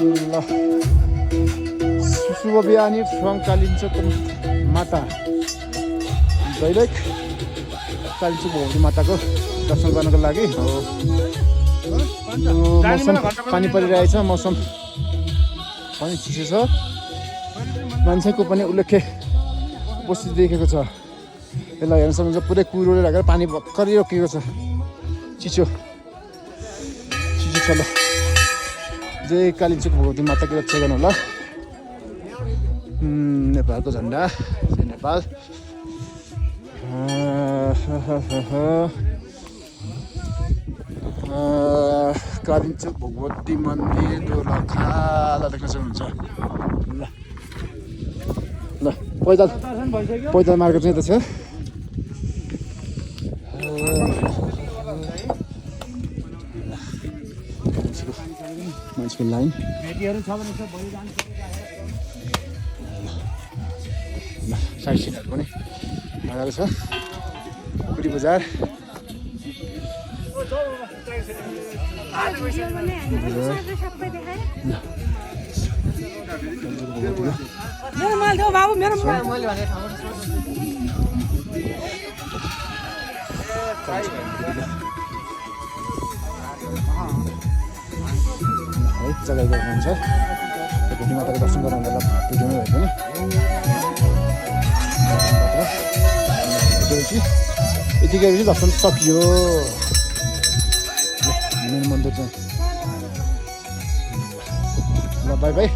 ल शुभ बिहानी फ्रम कालिम्पोङको माता दैलेख कालिम्पोङ भगवती माताको दर्शन गर्नको लागि मौसम पानी परिरहेछ मौसम पनि चिसो छ मान्छेको पनि उल्लेख्य उपस्थिति देखेको छ यसलाई हेर्न सक्नुहुन्छ पुरै कुहिरोले राखेर पानी भर्खरै रोकिएको छ चिसो छ ल जय कालिम्पोङ भगवती माताको रक्षा गर्नु होला नेपालको झन्डा जय नेपाल कालिम्पोङ भगवती मन्दिर दोलखा देख्न सक्नुहुन्छ ल ल पैदल मार्ग चाहिँ यता छ मान्छेको लाइन साइड सिनहरू पनि लगाएको छ पुरी बजार मेरो माल देऊ बाबु मेरो माल मैले भने ठाउँ है जग्गा गर्नुहुन्छ भगवती माताको दर्शन गर्नु होला भिडियोमै भए पनि यतिकै दर्शन सकियो मेन मन्दिर चाहिँ ल बाई बाई